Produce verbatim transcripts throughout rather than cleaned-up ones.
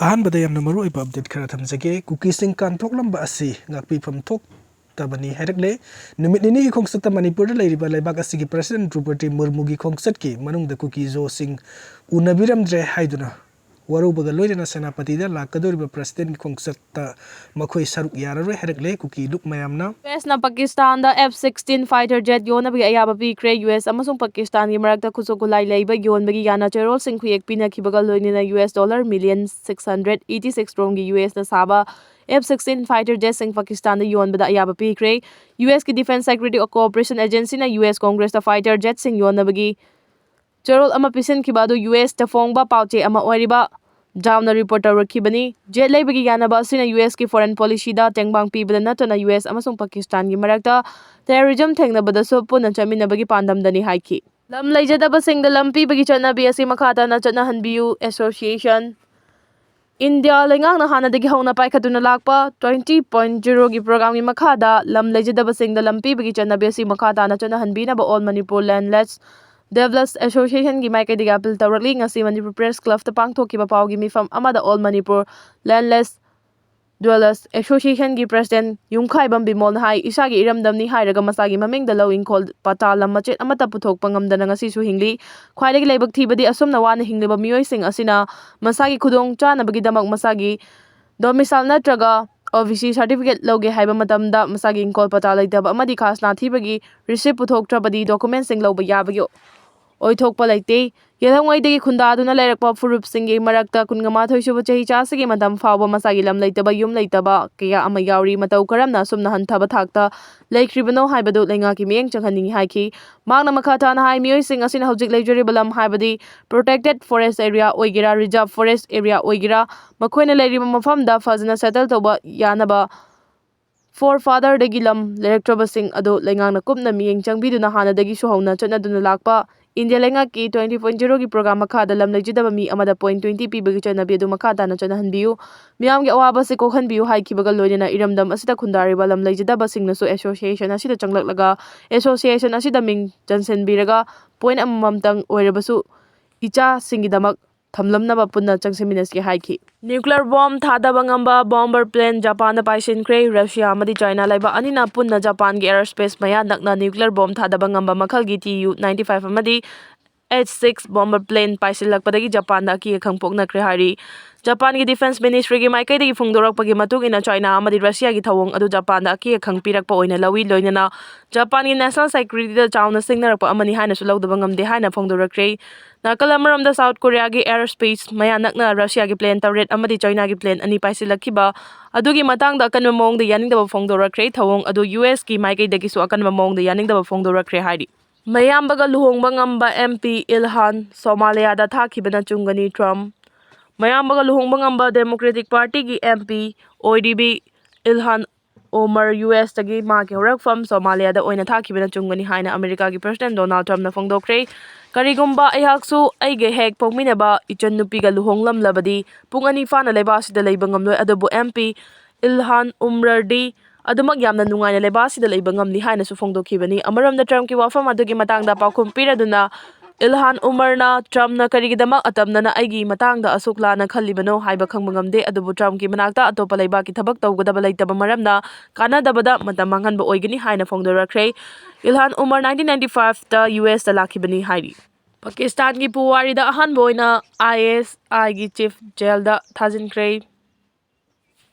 ꯑꯍꯥꯟꯕꯗ ꯌꯥꯝꯅ ꯃꯔꯨꯑꯣꯏꯕ ꯑꯞꯗꯦꯠ ꯈꯔ ꯊꯝꯖꯒꯦ꯫ ꯀꯨꯀꯤꯁꯤꯡ ꯀꯥꯟꯊꯣꯛꯂꯝꯕ ꯑꯁꯤ ꯉꯥꯛꯄꯤꯐꯝ ꯊꯣꯛꯇꯕꯅꯤ ꯍꯥꯏꯔꯛꯂꯦ꯫ ꯅꯨꯃꯤꯠ ꯅꯤꯅꯤꯒꯤ ꯈꯣꯡꯆꯠꯇ ꯃꯅꯤꯄꯨꯔꯗ ꯂꯩꯔꯤꯕ ꯂꯩꯕꯥꯛ ꯑꯁꯤꯒꯤ ꯄ꯭ꯔꯁꯤꯗꯦꯟ ꯗ꯭ꯔꯧꯄꯗꯤ ꯃꯨꯔꯃꯨꯒꯤ ꯈꯣꯡꯆꯠꯀꯤ ꯃꯅꯨꯡꯗ ꯀꯨꯀꯤ ꯖꯣꯁꯤꯡ ꯎꯅꯕꯤꯔꯝꯗ꯭ꯔꯦ ꯍꯥꯏꯗꯨꯅ ꯋꯥꯔꯧꯕꯒ ꯂꯣꯏꯅꯅ ꯁꯦꯅꯥꯄꯇꯤꯗ ꯂꯥꯛꯀꯗꯧꯔꯤꯕ ꯄ꯭ꯔꯁꯤꯗꯦꯟꯒꯤ ꯈꯣꯡꯆꯠꯇ ꯃꯈꯣꯏ ꯁꯔꯨꯛ ꯌꯥꯔꯔꯣꯏ ꯍꯥꯏꯔꯛꯂꯦ ꯀꯨꯀꯤ ꯂꯨꯞ ꯃꯌꯥꯝꯅ꯫ ꯌꯨ ꯑꯦꯁꯅ ꯄꯥꯀꯤꯁꯇꯥꯟꯗ ꯑꯦꯐ ꯁꯤꯛꯁꯇꯤꯟ ꯐꯥꯏꯇꯔ ꯖꯦꯠ ꯌꯣꯟꯅꯕꯒꯤ ꯑꯌꯥꯕ ꯄꯤꯈ꯭ꯔꯦ꯫ ꯌꯨ ꯑꯦꯁ ꯑꯃꯁꯨꯡ ꯄꯥꯀꯤꯁꯇꯥꯟꯒꯤ ꯃꯔꯛꯇ ꯈꯨꯠꯁꯨ ꯈꯨꯠꯂꯥꯏ ꯂꯩꯕ ꯌꯣꯟꯕꯒꯤ ꯌꯥꯅ ꯆꯦꯔꯣꯜꯁꯤꯡ ꯈꯨꯌꯦꯛ ꯄꯤꯅꯈꯤꯕꯒ ꯂꯣꯏꯅꯅ U S dollar million six hundred eighty six ꯔꯣꯝꯒꯤ ꯌꯨ ꯑꯦꯁꯅ ꯁꯥꯕ ꯑꯦꯐ ꯁꯤꯛꯁꯇꯤꯟ ꯐꯥꯏꯇꯔ ꯖꯦꯠꯁꯤꯡ ꯄꯥꯀꯤꯁꯇꯥꯟꯗ ꯌꯣꯟꯕꯗ ꯑꯌꯥꯕ ꯄꯤꯈ꯭ꯔꯦ꯫ ꯌꯨ ꯑꯦꯁꯀꯤ ꯗꯤꯐꯦꯟꯁ ꯁꯦꯀ꯭ꯔꯦꯇꯔꯤ ꯀꯣꯑꯣꯄꯔꯦꯁꯟ ꯑꯦꯖꯦꯟꯁꯤꯅ ꯌꯨ ꯑꯦꯁ ꯀꯣꯡꯒ꯭ꯔꯦꯁꯇ ꯐꯥꯏꯇꯔ ꯖꯦꯠꯁꯤꯡ ꯌꯣꯟꯅꯕꯒꯤ ꯆꯦꯔꯣꯜ ꯑꯃ ꯄꯤꯁꯤꯟꯈꯤꯕ ꯑꯗꯨ ꯌꯨ ꯑꯦꯁꯇ ꯐꯣꯡꯕ ꯄꯥꯎꯆꯦ ꯑꯃ ꯑꯣꯏꯔꯤꯕ ꯖꯥꯝꯅ ꯔꯤꯄꯣꯔꯠ ꯇꯧꯔꯛꯈꯤꯕꯅꯤ꯫ ꯖꯦꯠ ꯂꯩꯕꯒꯤ ꯌꯥꯅꯕ ꯑꯁꯤꯅ ꯌꯨ ꯑꯦꯁꯀꯤ ꯐꯣꯔꯦꯟ ꯄꯣꯂꯤꯁꯤꯗ ꯇꯦꯡꯕꯥꯡ ꯄꯤꯕꯗ ꯅꯠꯇꯅ ꯌꯨ ꯑꯦꯁ ꯑꯃꯁꯨꯡ ꯄꯥꯀꯤꯁꯇꯥꯟꯒꯤ ꯃꯔꯛꯇ ꯇꯦꯔꯣꯔꯤꯖꯝ ꯊꯦꯡꯅꯕꯗꯁꯨ ꯄꯨꯟꯅ ꯆꯠꯃꯤꯟꯅꯕꯒꯤ ꯄꯥꯟꯗꯝꯗꯅꯤ ꯍꯥꯏꯈꯤ꯫ ꯂꯝ ꯂꯩꯖꯗꯕꯁꯤꯡꯗ ꯂꯝ ꯄꯤꯕꯒꯤ ꯆꯠꯅꯕꯤ ꯑꯁꯤ ꯃꯈꯥ ꯇꯥꯅ ꯆꯠꯅꯍꯟꯕꯤꯌꯨ꯫ ꯑꯦꯁꯣꯁꯤꯌꯦꯁꯟ ꯏꯟꯗꯤꯌꯥ ꯂꯩꯉꯥꯛꯅ ꯍꯥꯟꯅꯗꯒꯤ ꯍꯧꯅ ꯄꯥꯏꯈꯠꯇꯨꯅ ꯂꯥꯛꯄ ꯇ꯭ꯋꯦꯟꯇꯤ ꯄꯣꯏꯟ ꯖꯤꯔꯣꯒꯤ ꯄ꯭ꯔꯣꯒ꯭ꯔꯥꯝꯒꯤ ꯃꯈꯥꯗ ꯂꯝ ꯂꯩꯖꯗꯕꯁꯤꯡꯗ ꯂꯝ ꯄꯤꯕꯒꯤ ꯆꯠꯅꯕꯤ ꯑꯁꯤ ꯃꯈꯥ ꯇꯥꯅ ꯆꯠꯅꯍꯟꯕꯤꯅꯕ ꯑꯣꯜ ꯃꯅꯤꯄꯨꯔ ꯂꯦꯟꯂꯦꯁ ꯗꯦꯕꯂꯔꯁ ꯑꯦꯁꯣꯁꯤꯌꯦꯁꯟꯒꯤ ꯃꯥꯏꯀꯩꯗꯒꯤ ꯑꯄꯤꯜ ꯇꯧꯔꯛꯂꯤ꯫ ꯉꯁꯤ ꯃꯅꯤꯄꯨꯔ ꯄ꯭ꯔꯦꯁ ꯀ꯭ꯂꯕꯇ ꯄꯥꯡꯊꯣꯛꯈꯤꯕ ꯄꯥꯎꯒꯤ ꯃꯤꯐꯝ ꯑꯃꯗ ꯑꯣꯜ ꯃꯅꯤꯄꯨꯔ ꯂꯦꯟꯂꯦꯁ ꯗꯦꯕꯂꯔꯁ ꯑꯦꯁꯣꯁꯤꯌꯦꯁꯟꯒꯤ ꯄ꯭ꯔꯁꯤꯗꯦꯟ ꯌꯨꯝꯈꯥꯏꯕꯝ ꯕꯤꯃꯣꯜꯅ ꯍꯥꯏ, ꯏꯁꯥꯒꯤ ꯏꯔꯝꯗꯝꯅꯤ ꯍꯥꯏꯔꯒ ꯃꯁꯥꯒꯤ ꯃꯃꯤꯡꯗ ꯂꯧ ꯏꯪꯈꯣꯜ ꯄꯇꯥ ꯂꯝ ꯃꯆꯦꯠ ꯑꯃꯠꯇ ꯄꯨꯊꯣꯛꯄ ꯉꯝꯗꯅ ꯉꯁꯤꯁꯨ ꯍꯤꯡꯂꯤ꯫ ꯈ꯭ꯋꯥꯏꯗꯒꯤ ꯂꯥꯏꯕꯛ ꯊꯤꯕꯗꯤ ꯑꯁꯨꯝꯅ ꯋꯥꯅ ꯍꯤꯡꯂꯤꯕ ꯃꯤꯑꯣꯏꯁꯤꯡ ꯑꯁꯤꯅ ꯃꯁꯥꯒꯤ ꯈꯨꯗꯣꯡ ꯆꯥꯅꯕꯒꯤꯗꯃꯛ ꯃꯁꯥꯒꯤ ꯗꯣꯃꯤꯁꯥꯏꯜ ꯅꯠꯇ꯭ꯔꯒ ꯑꯣ ꯕꯤ ꯁꯤ ꯁꯥꯔꯇꯤꯐꯤꯀꯦꯠ ꯂꯧꯒꯦ ꯍꯥꯏꯕ ꯃꯇꯝꯗ ꯃꯁꯥꯒꯤ ꯏꯪꯈꯣꯜ ꯄꯇꯥ ꯂꯩꯇꯕ ꯑꯃꯗꯤ ꯈꯥꯖꯅꯥ ꯊꯤꯕꯒꯤ ꯔꯤꯁꯤꯞ ꯄꯨꯊꯣꯛꯇ꯭ꯔꯕꯗꯤ ꯗꯣꯀꯨꯃꯦꯟꯁꯤꯡ ꯂꯧꯕ ꯌꯥꯕꯒꯤ ꯑꯣꯏꯊꯣꯛꯄ ꯂꯩꯇꯦ꯫ ꯌꯦꯜꯍꯧꯉꯩꯗꯒꯤ ꯈꯨꯟꯗꯥꯗꯨꯅ ꯂꯩꯔꯛꯄ ꯐꯨꯔꯨꯞꯁꯤꯡꯒꯤ ꯃꯔꯛꯇ ꯀꯨꯟꯃꯥꯊꯣꯏ ꯁꯨꯕ ꯆꯍꯤꯆꯥꯁꯤꯒꯤ ꯃꯇꯝ ꯐꯥꯎꯕ ꯃꯁꯥꯒꯤ ꯂꯝ ꯂꯩꯇꯕ, ꯌꯨꯝ ꯂꯩꯇꯕ ꯀꯌꯥ ꯑꯃ ꯌꯥꯎꯔꯤ꯫ ꯃꯇꯧ ꯀꯔꯝꯅ ꯑꯁꯨꯝꯅ ꯍꯟꯊꯕ ꯊꯥꯛꯇ ꯂꯩꯈ꯭ꯔꯤꯕꯅꯣ ꯍꯥꯏꯕꯗꯨ ꯂꯩꯉꯥꯛꯀꯤ ꯃꯤꯠꯌꯦꯡ ꯆꯪꯍꯟꯅꯤꯡꯏ ꯍꯥꯏꯈꯤ꯫ ꯃꯍꯥꯛꯅ ꯃꯈꯥ ꯇꯥꯅ ꯍꯥꯏ, ꯃꯤꯑꯣꯏꯁꯤꯡ ꯑꯁꯤꯅ ꯍꯧꯖꯤꯛ ꯂꯩꯖꯔꯤꯕ ꯂꯝ, ꯍꯥꯏꯕꯗꯤ ꯄ꯭ꯔꯣꯇꯦꯛꯇꯦꯠ ꯐꯣꯔꯦꯁ ꯑꯦꯔꯤꯌꯥ ꯑꯣꯏꯒꯦꯔꯥ, ꯔꯤꯖꯥꯔꯚ ꯐꯣꯔꯦꯁ ꯑꯦꯔꯤꯌꯥ ꯑꯣꯏꯒꯦꯔꯥ, ꯃꯈꯣꯏꯅ ꯂꯩꯔꯤꯕ ꯃꯐꯝꯗ ꯐꯖꯅ ꯁꯦꯇꯜ ꯇꯧꯕ ꯌꯥꯅꯕ ꯐꯣꯔ ꯐꯥꯗꯔꯗꯒꯤ ꯂꯝ ꯂꯩꯔꯛꯇ꯭ꯔꯕꯁꯤꯡ ꯑꯗꯨ ꯂꯩꯉꯥꯛꯅ ꯀꯨꯞꯅ ꯃꯤꯠꯌꯦꯡ ꯆꯪꯕꯤꯗꯨꯅ ꯍꯥꯟꯅꯗꯒꯤꯁꯨ ꯍꯧꯅ ꯆꯠꯅꯗꯨꯅ ꯂꯥꯛꯄ ꯏꯟꯗꯤꯌꯥ ꯂꯩꯉꯥꯛꯀꯤ ꯇ꯭ꯋꯦꯟꯇꯤ ꯄꯣꯏꯟ ꯖꯤꯔꯣꯒꯤ ꯄ꯭ꯔꯣꯒ꯭ꯔꯥꯝ ꯃꯈꯥꯗ ꯂꯝ ꯂꯩꯖꯗꯕ ꯃꯤ ꯑꯃꯗ ꯄꯣꯏꯟ ꯇ꯭ꯋꯦꯟꯇꯤ ꯄꯤꯕꯒꯤ ꯆꯠꯅꯕꯤ ꯑꯗꯨ ꯃꯈꯥ ꯇꯥꯅ ꯆꯠꯅꯍꯟꯕꯤꯌꯨ꯫ ꯃꯤꯌꯥꯝꯒꯤ ꯑꯋꯥꯕ ꯑꯁꯤ ꯀꯣꯛꯍꯟꯕꯤꯌꯨ ꯍꯥꯏꯈꯤꯕꯒ ꯂꯣꯏꯅꯅ ꯏꯔꯝꯗꯝ ꯑꯁꯤꯗ ꯈꯨꯟꯗꯥꯔꯤꯕ ꯂꯝ ꯂꯩꯖꯗꯕꯁꯤꯡꯅꯁꯨ ꯑꯦꯁꯣꯁꯤꯌꯦꯁꯟ ꯑꯁꯤꯗ ꯆꯪꯂꯛꯂꯒ ꯑꯦꯁꯣꯁꯤꯌꯦꯁꯟ ꯑꯁꯤꯗ ꯃꯤꯡ ꯆꯟꯁꯤꯟꯕꯤꯔꯒ ꯄꯣꯏꯟ ꯑꯃꯃꯝꯇꯪ ꯑꯣꯏꯔꯕꯁꯨ ꯏꯆꯥꯁꯤꯡꯒꯤꯗꯃꯛ ꯊꯝꯂꯝꯅꯕ ꯄꯨꯟꯅ ꯆꯪꯁꯤꯟꯃꯤꯟꯅꯁꯤ ꯍꯥꯏꯈꯤ꯫ Nuclear bomb ꯊꯥꯗꯕ ꯉꯝꯕ bomber plane ꯖꯄꯥꯟꯗ ꯄꯥꯏꯁꯤꯟꯈ꯭ꯔꯦ꯫ ꯔꯁꯤꯌꯥ ꯑꯃꯗꯤ ꯆꯥꯏꯅꯥ ꯂꯩꯕꯥꯛ ꯑꯅꯤꯅ ꯄꯨꯟꯅ ꯖꯄꯥꯟꯒꯤ air space ꯃꯌꯥ ꯅꯛꯅ nuclear bomb ꯊꯥꯗꯕ ꯉꯝꯕ ꯃꯈꯜꯒꯤ T U ninety-five ꯑꯃꯗꯤ H six bomber plane ꯄꯥꯏꯁꯤꯜꯂꯛꯄꯗꯒꯤ ꯖꯄꯥꯟꯗ ꯑꯀꯤ ꯑꯈꯪ ꯄꯣꯛꯅꯈ꯭ꯔꯦ ꯍꯥꯏꯔꯤ꯫ ꯖꯄꯥꯟꯒꯤ defence ministry ꯒꯤ ꯃꯥꯏꯀꯩꯗꯒꯤ ꯐꯣꯡꯗꯣꯔꯛꯄꯒꯤ ꯃꯇꯨꯡ ꯏꯟꯅ, ꯆꯥꯏꯅꯥ ꯑꯃꯗꯤ ꯔꯁꯤꯌꯥꯒꯤ ꯊꯧꯑꯣꯡ ꯑꯗꯨ ꯖꯄꯥꯟꯗ ꯑꯀꯤ ꯑꯈꯪ ꯄꯤꯔꯛꯄ ꯑꯣꯏꯅ ꯂꯧꯏ, ꯂꯣꯏꯅꯅ ꯖꯄꯥꯟꯒꯤ national security ꯗ ꯆꯥꯎꯅ ꯁꯤꯡꯅꯔꯛꯄ ꯑꯃꯅꯤ ꯍꯥꯏꯅꯁꯨ ꯂꯧꯗꯕ ꯉꯝꯗꯦ ꯍꯥꯏꯅ ꯐꯣꯡꯗꯣꯔꯛꯈ꯭ꯔꯦ꯫ ꯅꯥꯀꯜ ꯑꯃꯔꯣꯝꯗ, ꯁꯥꯎꯠ ꯀꯣꯔꯤꯌꯥꯒꯤ air space ꯃꯌꯥ ꯅꯛꯅ ꯔꯁꯤꯌꯥꯒꯤ plane ꯇꯔꯦꯠ ꯑꯃꯗꯤ ꯆꯥꯏꯅꯥꯒꯤ plane ꯑꯅꯤ ꯄꯥꯏꯁꯤꯜꯂꯛꯈꯤꯕ ꯑꯗꯨꯒꯤ ꯃꯇꯥꯡꯗ ꯑꯀꯟꯕ ꯃꯑꯣꯡꯗ ꯌꯥꯅꯤꯡꯗꯕ ꯐꯣꯡꯗꯣꯔꯛꯈ꯭ꯔꯦ꯫ ꯊꯧꯑꯣꯡ ꯑꯗꯨ U S ꯀꯤ ꯃꯥꯏꯀꯩꯗꯒꯤꯁꯨ ꯑꯀꯟꯕ ꯃꯑꯣꯡꯗ ꯌꯥꯅꯤꯡꯗꯕ ꯐꯣꯡꯗꯣꯔꯛꯈ꯭ꯔꯦ ꯍꯥꯏꯔꯤ꯫ ꯃꯌꯥꯝꯕꯒ ꯂꯨꯍꯣꯡꯕ ꯉꯝꯕ M P ꯏꯜꯍꯥꯟ ꯁꯣꯃꯥꯂꯤꯌꯥꯗ ꯊꯥꯈꯤꯕꯅ ꯆꯨꯝꯒꯅꯤ꯫ ꯇ꯭ꯔꯝꯞ꯫ ꯃꯌꯥꯝꯕꯒ ꯂꯨꯍꯣꯡꯕ ꯉꯝꯕ Democratic Party ꯒꯤ M P ꯑꯣꯏꯔꯤꯕꯤ ꯏꯜꯍꯥꯟ Umar U S ꯇꯒꯤ ꯃꯍꯥꯛꯀꯤ ꯍꯧꯔꯛꯐꯝ ꯁꯣꯃꯥꯂꯤꯌꯥꯗ ꯑꯣꯏꯅ ꯊꯥꯈꯤꯕꯅ ꯆꯨꯝꯒꯅꯤ ꯍꯥꯏꯅ ꯑꯃꯦꯔꯤꯀꯥꯒꯤ President Donald Trump ꯅ ꯐꯣꯡꯗꯣꯛꯈ꯭ꯔꯦ꯫ ꯀꯔꯤꯒꯨꯝꯕ ꯑꯩꯍꯥꯛꯁꯨ ꯑꯩꯒ ꯍꯦꯛ ꯄꯣꯛꯃꯤꯟꯅꯕ ꯏꯆꯟ ꯅꯨꯄꯤꯒ ꯂꯨꯍꯣꯡꯂꯝꯂꯕꯗꯤ ꯄꯨꯡ ꯑꯅꯤ ꯐꯥꯅ ꯂꯩꯕꯥꯛ ꯑꯁꯤꯗ ꯂꯩꯕ ꯉꯝꯂꯣꯏ, ꯑꯗꯨꯕꯨ M P ꯏꯜꯍꯥꯟ ꯎꯃꯔꯗꯤ ꯑꯗꯨꯃꯛ ꯌꯥꯝꯅ ꯅꯨꯡꯉꯥꯏꯅ ꯂꯩꯕꯥꯛ ꯑꯁꯤꯗ ꯂꯩꯕ ꯉꯝꯂꯤ ꯍꯥꯏꯅꯁꯨ ꯐꯣꯡꯗꯣꯛꯈꯤꯕꯅꯤ꯫ ꯑꯃꯔꯣꯝꯗ, ꯇ꯭ꯔꯝꯞꯀꯤ ꯋꯥꯐꯝ ꯑꯗꯨꯒꯤ ꯃꯇꯥꯡꯗ ꯄꯥꯎꯈꯨꯝ ꯄꯤꯔꯗꯨꯅ ꯏꯜꯍꯥꯟ ꯎꯃꯔꯅ ꯇ꯭ꯔꯝꯞꯅ ꯀꯔꯤꯒꯤꯗꯃꯛ ꯑꯇꯝꯅꯅ ꯑꯩꯒꯤ ꯃꯇꯥꯡꯗ ꯑꯁꯨꯛ ꯂꯥꯟꯅ ꯈꯜꯂꯤꯕꯅꯣ ꯍꯥꯏꯕ ꯈꯪꯕ ꯉꯝꯗꯦ, ꯑꯗꯨꯕꯨ ꯇ꯭ꯔꯝꯞꯀꯤ ꯃꯅꯥꯛꯇ ꯑꯇꯣꯞꯄ ꯂꯩꯕꯥꯛꯀꯤ ꯊꯕꯛ ꯇꯧꯒꯗꯕ ꯂꯩꯇꯕ ꯃꯔꯝꯅ ꯀꯥꯟꯅꯗꯕꯗ ꯃꯇꯝ ꯃꯥꯡꯍꯟꯕ ꯑꯣꯏꯒꯅꯤ ꯍꯥꯏꯅ ꯐꯣꯡꯗꯣꯔꯛꯈ꯭ꯔꯦ꯫ ꯏꯜꯍꯥꯟ ꯎꯃꯔ nineteen ninety-five ꯇ U S ꯇ ꯂꯥꯛꯈꯤꯕꯅꯤ ꯍꯥꯏꯔꯤ꯫ ꯄꯥꯀꯤꯁꯇꯥꯟꯒꯤ ꯄꯨꯋꯥꯔꯤꯗ ꯑꯍꯥꯟꯕ ꯑꯣꯏꯅ I S I ꯒꯤ chief jail ꯗ ꯊꯥꯖꯤꯟꯈ꯭ꯔꯦ꯫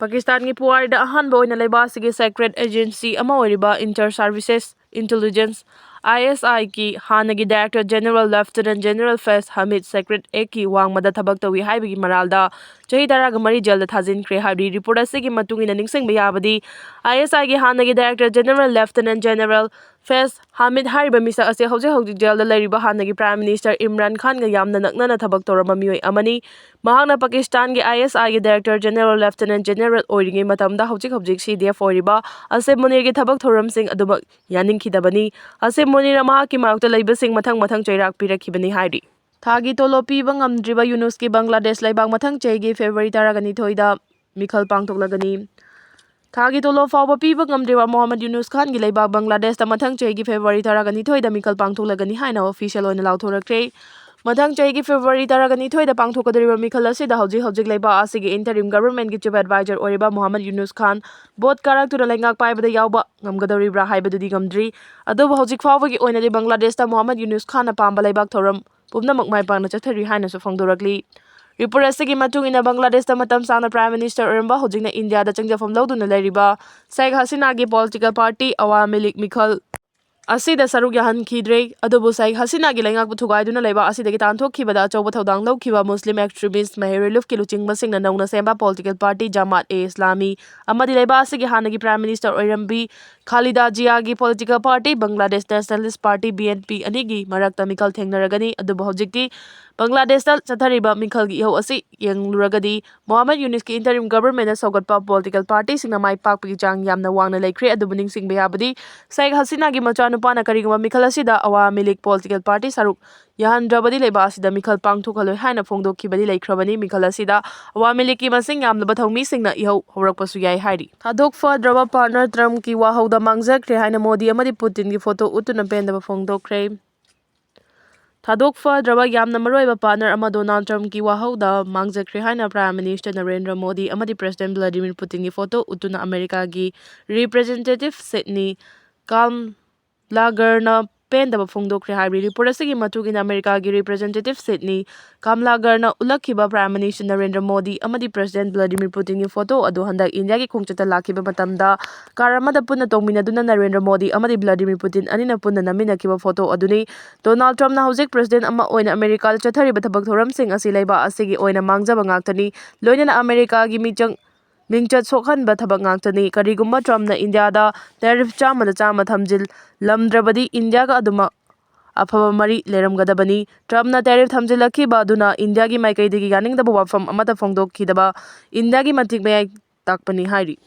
ꯄꯥꯀꯤꯁꯇꯥꯟꯒꯤ ꯄꯨꯋꯥꯔꯤꯗ ꯑꯍꯥꯟꯕ ꯑꯣꯏꯅ ꯂꯩꯕꯥꯛ ꯑꯁꯤꯒꯤ secret agency ꯑꯃ ꯑꯣꯏꯔꯤꯕ Inter Services Intelligence, I S I ꯒꯤ ꯍꯥꯟꯅꯒꯤ Director General Lieutenant General Faiz Hamid Secret Act ꯀꯤ ꯋꯥꯡꯃꯗ ꯊꯕꯛ ꯇꯧꯏ ꯍꯥꯏꯕꯒꯤ ꯃꯔꯥꯜꯗ ꯆꯍꯤ ꯇꯔꯥꯒ ꯃꯔꯤ jail ꯗ ꯊꯥꯖꯤꯟꯈ꯭ꯔꯦ ꯍꯥꯏꯕꯗꯤ report ꯑꯁꯤꯒꯤ ꯃꯇꯨꯡ ꯏꯟꯅ ꯅꯤꯡꯁꯤꯡꯕ ꯌꯥꯕꯗꯤ, I S I ꯒꯤ ꯍꯥꯟꯅꯒꯤ Director General Lieutenant General Faiz Hamid ꯍꯥꯏꯔꯤꯕ ꯃꯤꯁꯛ ꯑꯁꯤ ꯍꯧꯖꯤꯛ ꯍꯧꯖꯤꯛ jail ꯗ ꯂꯩꯔꯤꯕ ꯍꯥꯟꯅꯒꯤ Prime Minister ꯏꯝꯔꯥꯟ ꯈꯥꯟꯒ ꯌꯥꯝꯅ ꯅꯛꯅꯅ ꯊꯕꯛ ꯇꯧꯔꯝꯕ ꯃꯤꯑꯣꯏ ꯑꯃꯅꯤ꯫ ꯃꯍꯥꯛꯅ ꯄꯥꯀꯤꯁꯇꯥꯟꯒꯤ I S I ꯒꯤ Director General Lieutenant General ꯑꯣꯏꯔꯤꯉꯩ ꯃꯇꯝꯗ ꯍꯧꯖꯤꯛ ꯍꯧꯖꯤꯛ C D F ꯑꯣꯏꯔꯤꯕ ꯑꯁꯤꯝ ꯃꯨꯅꯤꯔꯒꯤ ꯊꯕꯛ ꯊꯧꯔꯝꯁꯤꯡ ꯑꯗꯨꯃꯛ ꯌꯥꯅꯤꯡꯈꯤꯗꯕꯅꯤ꯫ ꯑꯁꯤꯝ ꯃꯨꯅꯤꯔꯅ ꯃꯍꯥꯛꯀꯤ ꯃꯥꯌꯣꯛꯇ ꯂꯩꯕꯁꯤꯡ ꯃꯊꯪ ꯃꯊꯪ ꯆꯩꯔꯥꯛ ꯄꯤꯔꯛꯈꯤꯕꯅꯤ ꯍꯥꯏꯔꯤ꯫ ꯊꯥꯒꯤ ꯇꯣꯂꯣꯞ ꯄꯤꯕ ꯉꯝꯗ꯭ꯔꯤꯕ ꯌꯨꯅꯨꯁꯀꯤ ꯕꯪꯒ꯭ꯂꯥꯗꯦꯁ ꯂꯩꯕꯥꯛ ꯃꯊꯪ ꯆꯍꯤꯒꯤ February ꯇꯔꯥꯒ ꯅꯤꯊꯣꯏꯗ ꯃꯤꯈꯜ ꯄꯥꯡꯊꯣꯛꯂꯒꯅꯤ꯫ ꯊꯥꯒꯤ ꯇꯣꯂꯣꯞ ꯐꯥꯎꯕ ꯄꯤꯕ ꯉꯝꯗ꯭ꯔꯤꯕ ꯃꯣꯍꯝꯃꯗ ꯌꯨꯅꯨꯁ ꯈꯥꯟꯒꯤ ꯂꯩꯕꯥꯛ ꯕꯪꯒ꯭ꯂꯥꯗꯦꯁꯇ ꯃꯊꯪ ꯆꯍꯤꯒꯤ February ꯇꯔꯥꯒ ꯅꯤꯊꯣꯏꯗ ꯃꯤꯈꯜ ꯄꯥꯡꯊꯣꯛꯂꯒꯅꯤ ꯍꯥꯏꯅ official ꯑꯣꯏꯅ ꯂꯥꯎꯊꯣꯔꯛꯈ꯭ꯔꯦ꯫ ꯃꯊꯪ ꯆꯍꯤꯒꯤ February ꯇꯔꯥꯅꯤꯊꯣꯏꯗ ꯄꯥꯡꯊꯣꯛꯀꯗꯧꯔꯤꯕ ꯃꯤꯈꯜ ꯑꯁꯤꯗ ꯍꯧꯖꯤꯛ ꯍꯧꯖꯤꯛ ꯂꯩꯕꯥꯛ ꯑꯁꯤꯒꯤ interim government ꯀꯤ chief advisor ꯑꯣꯏꯔꯤꯕ ꯃꯣꯍꯝꯃꯗ ꯌꯨꯅꯨꯁ ꯈꯥꯟ vote ꯀꯥꯔꯛꯇꯨꯅ ꯂꯩꯉꯥꯛ ꯄꯥꯏꯕꯗ ꯌꯥꯎꯕ ꯉꯝꯒꯗꯧꯔꯤꯕ꯭ꯔꯥ ꯍꯥꯏꯕꯗꯨꯗꯤ ꯉꯝꯗ꯭ꯔꯤ꯫ ꯑꯗꯨꯕꯨ ꯍꯧꯖꯤꯛ ꯐꯥꯎꯕꯒꯤ ꯑꯣꯏꯅꯗꯤ ꯕꯪꯒ꯭ꯂꯥꯗꯦꯁꯇ ꯃꯣꯍꯝꯃꯗ ꯌꯨꯅꯨꯁ ꯈꯥꯟꯅ ꯄꯥꯝꯕ ꯂꯩꯕꯥꯛ ꯊꯧꯔꯝ ꯄꯨꯝꯅꯃꯛ ꯃꯥꯏ ꯄꯥꯛꯅ ꯆꯠꯊꯔꯤ ꯍꯥꯏꯅꯁꯨ ꯐꯣꯡꯗꯣꯔꯛꯂꯤ꯫ Report ꯑꯁꯤꯒꯤ ꯃꯇꯨꯡ ꯏꯟꯅ ꯕꯪꯒ꯭ꯂꯥꯗꯦꯁꯇ ꯃꯇꯝ ꯁꯥꯡꯅ prime minister ꯑꯣꯏꯔꯝꯕ, ꯍꯧꯖꯤꯛꯅ ꯏꯟꯗꯤꯌꯥꯗ ꯆꯪꯖꯐꯝ ꯂꯧꯗꯨꯅ ꯂꯩꯔꯤꯕ ꯁꯦꯈ ꯍꯁꯤꯅꯥꯒꯤ political party ꯑꯋꯥꯃꯤ ꯂꯤꯒ ꯃꯤꯈꯜ ꯑꯁꯤꯗ ꯁꯔꯨꯛ ꯌꯥꯍꯟꯈꯤꯗ꯭ꯔꯦ꯫ ꯑꯗꯨꯕꯨ ꯁꯦꯈ ꯍꯁꯤꯅꯥꯒꯤ ꯂꯩꯉꯥꯛꯄꯨ ꯊꯨꯒꯥꯏꯗꯨꯅ ꯂꯩꯕꯥꯛ ꯑꯁꯤꯗꯒꯤ ꯇꯥꯟꯊꯣꯛꯈꯤꯕꯗ ꯑꯆꯧꯕ ꯊꯧꯗꯥꯡ ꯂꯧꯈꯤꯕ ꯃꯨꯁꯂꯤꯝ extremist ꯃꯍꯦꯔꯨꯂꯨꯐꯀꯤ ꯂꯨꯆꯤꯡꯕꯁꯤꯡꯅ ꯅꯧꯅ ꯁꯦꯝꯕ political party ꯖꯃꯥꯠ ꯑꯦ ꯏꯁꯂꯥꯃꯤ ꯑꯃꯗꯤ ꯂꯩꯕꯥꯛ ꯑꯁꯤꯒꯤ ꯍꯥꯟꯅꯒꯤ prime minister ꯑꯣꯏꯔꯝꯕꯤ ꯈꯥꯂꯤꯗꯥ ꯖꯤꯌꯥꯒꯤ political party Bangladesh Nationalist Party B N P ꯑꯅꯤꯒꯤ ꯃꯔꯛꯇ ꯃꯤꯈꯜ ꯊꯦꯡꯅꯔꯒꯅꯤ꯫ ꯑꯗꯨꯕꯨ ꯍꯧꯖꯤꯛꯇꯤ ꯕꯪꯒ꯭ꯂꯥꯗꯦꯁꯇ ꯆꯠꯊꯔꯤꯕ ꯃꯤꯈꯜꯒꯤ ꯏꯍꯧ ꯑꯁꯤ ꯌꯦꯡꯂꯨꯔꯒꯗꯤ ꯃꯣꯍꯝꯃꯗ ꯌꯨꯅꯤꯁꯀꯤ interim government ꯅ ꯁꯧꯒꯠꯄ political party ꯁꯤꯡꯅ ꯃꯥꯏ ꯄꯥꯛꯄꯒꯤ ꯆꯥꯡ ꯌꯥꯝꯅ ꯋꯥꯡꯅ ꯂꯩꯈ꯭ꯔꯦ꯫ ꯑꯗꯨꯕꯨ ꯅꯤꯡꯁꯤꯡꯕ ꯌꯥꯕꯗꯤ ꯁꯦꯈ ꯍꯁꯤꯅꯥꯒꯤ ꯃꯆꯥꯅꯨꯄꯥꯅ ꯀꯔꯤꯒꯨꯝꯕ ꯃꯤꯈꯜ ꯑꯁꯤꯗ ꯑꯋꯥꯃꯤ ꯂꯤꯒ political party ꯁꯔꯨꯛ ꯌꯥꯍꯟꯗ꯭ꯔꯕꯗꯤ ꯂꯩꯕꯥꯛ ꯑꯁꯤꯗ ꯃꯤꯈꯜ ꯄꯥꯡꯊꯣꯛꯍꯜꯂꯣꯏ ꯍꯥꯏꯅ ꯐꯣꯡꯗꯣꯛꯈꯤꯕꯗꯤ ꯂꯩꯈ꯭ꯔꯕꯅꯤ꯫ ꯃꯤꯈꯜ ꯑꯁꯤꯗ ꯑꯋꯥꯃꯤ ꯂꯤꯒꯀꯤ ꯃꯁꯤꯡ ꯌꯥꯝꯂꯕ ꯊꯧꯃꯤꯁꯤꯡꯅ ꯏꯍꯧ ꯍꯧꯔꯛꯄꯁꯨ ꯌꯥꯏ ꯍꯥꯏꯔꯤ꯫ ꯊꯥꯗꯣꯛ ꯐꯗ꯭ꯔꯕ partner ꯇ꯭ꯔꯝꯞꯀꯤ ꯋꯥꯍꯧꯗ ꯃꯥꯡꯖꯈ꯭ꯔꯦ ꯍꯥꯏꯅ ꯃꯣꯗꯤ ꯑꯃꯗꯤ ꯄꯨꯇꯤꯟꯒꯤ photo ꯎꯠꯇꯨꯅ ꯄꯦꯟꯗꯕ ꯐꯣꯡꯗꯣꯛꯈ꯭ꯔꯦ꯫ ꯊꯥꯗꯣꯛ ꯐꯗ꯭ꯔꯕ ꯌꯥꯝꯅ ꯃꯔꯨꯑꯣꯏꯕ partner ꯑꯃ ꯗꯣꯅꯥꯜꯗ ꯇ꯭ꯔꯝꯞꯀꯤ ꯋꯥꯍꯧꯗ ꯃꯥꯡꯖꯈ꯭ꯔꯦ ꯍꯥꯏꯅ Prime Minister ꯅꯔꯦꯟꯗ꯭ꯔ ꯃꯣꯗꯤ ꯑꯃꯗꯤ President Vladimir Putinꯒꯤ photo ꯎꯠꯇꯨꯅ ꯑꯃꯦꯔꯤꯀꯥꯒꯤ representative ꯁꯤꯗꯅꯤ ꯀꯥꯝꯂꯥꯒꯔꯅ ꯄꯦꯟꯗꯕ ꯐꯣꯡꯗꯣꯛꯈ꯭ꯔꯦ ꯍꯥꯏꯔꯤ꯫ Report ꯑꯁꯤꯒꯤ ꯃꯇꯨꯡ ꯏꯟꯅ ꯑꯃꯦꯔꯤꯀꯥꯒꯤ representative ꯁꯤꯗꯅꯤ ꯀꯥꯝꯂꯥꯒꯔꯅ ꯎꯠꯂꯛꯈꯤꯕ Prime Minister ꯅꯔꯦꯟꯗ꯭ꯔ ꯃꯣꯗꯤ ꯑꯃꯗꯤ President Vladimir Putinꯒꯤ photo ꯑꯗꯨ ꯍꯟꯗꯛ ꯏꯟꯗꯤꯌꯥꯒꯤ ꯈꯣꯡꯆꯠꯇ ꯂꯥꯛꯈꯤꯕ ꯃꯇꯝꯗ car ꯑꯃꯗ ꯄꯨꯟꯅ ꯇꯣꯡꯃꯤꯟꯅꯗꯨꯅ ꯅꯔꯦꯟꯗ꯭ꯔ ꯃꯣꯗꯤ ꯑꯃꯗꯤ Vladimir Putin ꯑꯅꯤꯅ ꯄꯨꯟꯅ ꯅꯝꯃꯤꯟꯅꯈꯤꯕ photo ꯑꯗꯨꯅꯤ꯫ ꯗꯣꯅꯥꯜꯗ ꯇ꯭ꯔꯝꯞꯅ ꯍꯧꯖꯤꯛ president ꯑꯃ ꯑꯣꯏꯅ ꯑꯃꯦꯔꯤꯀꯥꯗ ꯆꯠꯊꯔꯤꯕ ꯊꯕꯛ ꯊꯧꯔꯝꯁꯤꯡ ꯑꯁꯤ ꯂꯩꯕꯥꯛ ꯑꯁꯤꯒꯤ ꯑꯣꯏꯅ ꯃꯥꯡꯖꯕ ꯉꯥꯛꯇꯅꯤ꯫ ꯂꯣꯏꯅꯅ ꯑꯃꯦꯔꯤꯀꯥꯒꯤ ꯃꯤꯆꯪ, ꯃꯤꯡꯆꯠ ꯁꯣꯛꯍꯟꯕ ꯊꯕꯛ ꯉꯥꯛꯇꯅꯤ꯫ ꯀꯔꯤꯒꯨꯝꯕ ꯇ꯭ꯔꯝꯞꯅ ꯏꯟꯗꯤꯌꯥꯗ tariff ꯆꯥꯝꯃꯗ ꯆꯥꯝꯃ ꯊꯝꯖꯤꯜꯂꯝꯗ꯭ꯔꯕꯗꯤ ꯏꯟꯗꯤꯌꯥꯒ ꯑꯗꯨꯃꯛ ꯑꯐꯕ ꯃꯔꯤ ꯂꯩꯔꯝꯒꯗꯕꯅꯤ꯫ ꯇ꯭ꯔꯝꯞꯅ tariff ꯊꯝꯖꯤꯜꯂꯛꯈꯤꯕ ꯑꯗꯨꯅ ꯏꯟꯗꯤꯌꯥꯒꯤ ꯃꯥꯏꯀꯩꯗꯒꯤ ꯌꯥꯅꯤꯡꯗꯕ ꯋꯥꯐꯝ ꯑꯃꯠꯇ ꯐꯣꯡꯗꯣꯛꯈꯤꯗꯕ ꯏꯟꯗꯤꯌꯥꯒꯤ ꯃꯇꯤꯛ ꯃꯌꯥꯏ ꯇꯥꯛꯄꯅꯤ ꯍꯥꯏꯔꯤ꯫